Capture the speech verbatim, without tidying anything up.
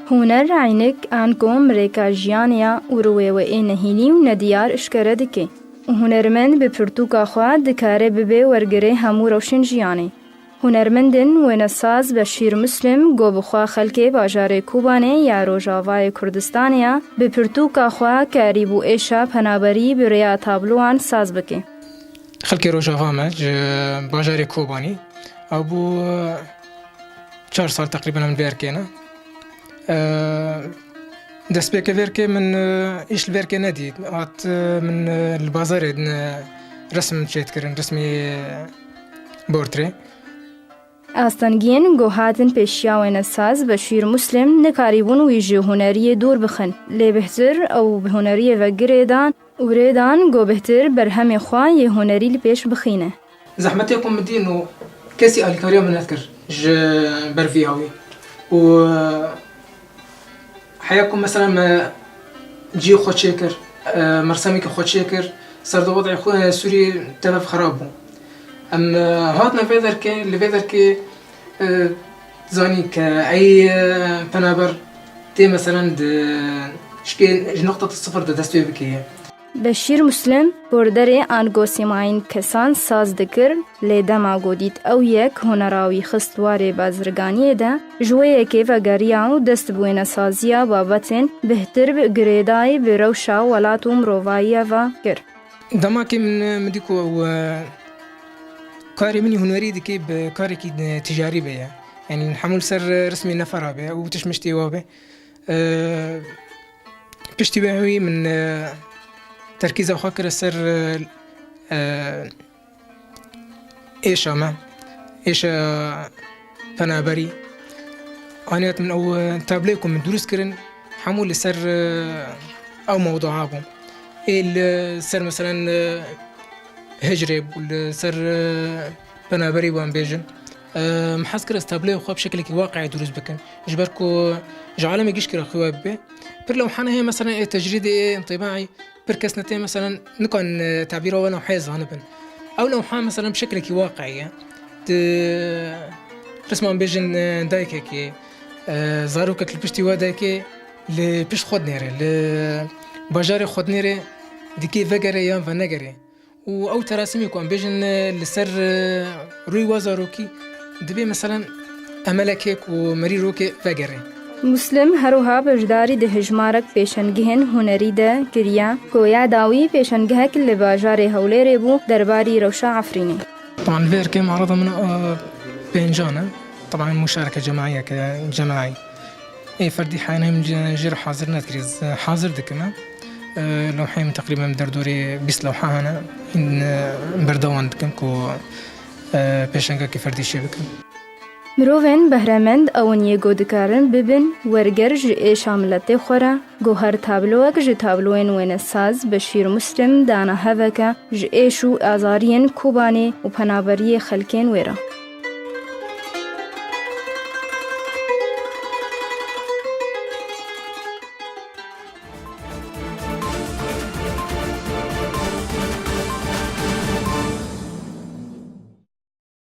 Huner eynik ango mirêka jiyanê ya û riwê we ê nehînî û nediyar işkere dike û hunermend bi pirtûka xwe dikare bibe wergirê hemû rewşên jiyanê. Hunermendin wênesaz Beşîr Muslim go bi xwe xelkê bajarê Kobanê ya Rojavayê Kurdistanê ya bi pirtûka xwe karîbû êşa penaberî bi rêya tablowan saz bike. Xelkê Rojava me ji bajarê Kobanî ew bû çar sal teqrîben em li vê erkê ne. Eee, destpêkê vê erkê min, eee, îş li vê erkê nedî. Hat, eee, min, eee, li bazarê, eee, resim çêdikirin, resmê portre. Astengiyên ku hatin pêşiya wênesaz Beşîr Muslim nikarîbûn wî ji huneriyê dûr bixin. Lê bihtir ew bi huneriyê ve girêdan û rêdan ku bihtir berhemê xwe yê hunerî li pêş bixîne. Zehmetê ku min dîn û kesî alîkariya min nedikir ji ber vî awî. Û, e, heya ku mesela me cî xwe çêkir, e, mersemekî xwe çêkir, ser di wezî xwe Sûrî tev xerab bû. Em, e, hatine vê derkê, li vê derkê, e, zanî ke ey, e, penaber tê mesela di şkê ji noqteta sifir de dest pê bikê. Beşîr Muslim, porderê ango sîmayîn kesan saz dikir, lê dema ku dît ew yek hunera wî xist warê bazirganiyê de, ji wê yekê vegeriya û dest bi wênesaziya babetên bihtir bi girêdayî bi rewşa welat û mirovayiya ve kir. Demakê min, min dî ku ew, e, karê min î hunerî dikê bi karekî, e, ticarî be ye. Yanî hemû li ser, e, resmê nefera be û tişt miştê wa be. E, Piştî wê hewî min, e, terkîza xwe kire ser, e, e, êşa me, êşa penaberî. Aniyat min ew, e, tabloyê ku min durust kirin, hemû li ser, e, ew mewdua bû. Ê li ser, meselen, e, hicrê bû, li ser, e, penaberî wan bêjin. E, min hez kir ez tabloyê xwe bi şekilekî waqiî durust bikim. Ji ber ku ji alemê gişkî re xwe bibe. Pir lewhane heye, meselen, ê tecrîdê, ê intîbaî, pir kes netê, meselen, nikan, e, tabîra wê lewheyê zanibin. Ew lewha, meselen, bi şekilekî waqiî ye. Di risman bêjin, e, dayikekê, e, zarokek li piştî wê dayikê li pişt xwe dinêre, li bajarê xwe dinêre, dikê vegere yan venegere. Û ew terasîmê ku em bêjin, e, li ser, e, rûyê we zarokî, divê, meselen, emelekê ku merî rokê vegere. Muslim her wiha beşdarî di hejmarek pêşengihên hunerî de kiriye, ku ya dawî pêşengihek li bajarê Hewlêrê bû derbarî rewşa Efrînê. Teban li vê erkê marada min, e, pêncan e. Teban muşareke cemaiyeke, cemaî. Ê ferdî heyane min jê re hazir nedikirî, ez hazir dikim. E, lewheyê min teqrîben derdorê bîst lewha hene. Hîn, e, berdewan dikim ku, e, pêşengekî ferdî çê bikim. Mirovên behremend ew in yê ku dikarin bibin werger ji êşa miletê xwe re, ku her tabloyek ji tabloyên wênesaz Beşîr Muslim dana heveke ji êş û azariyên Kobanê û penaberiyê xelkên wê re.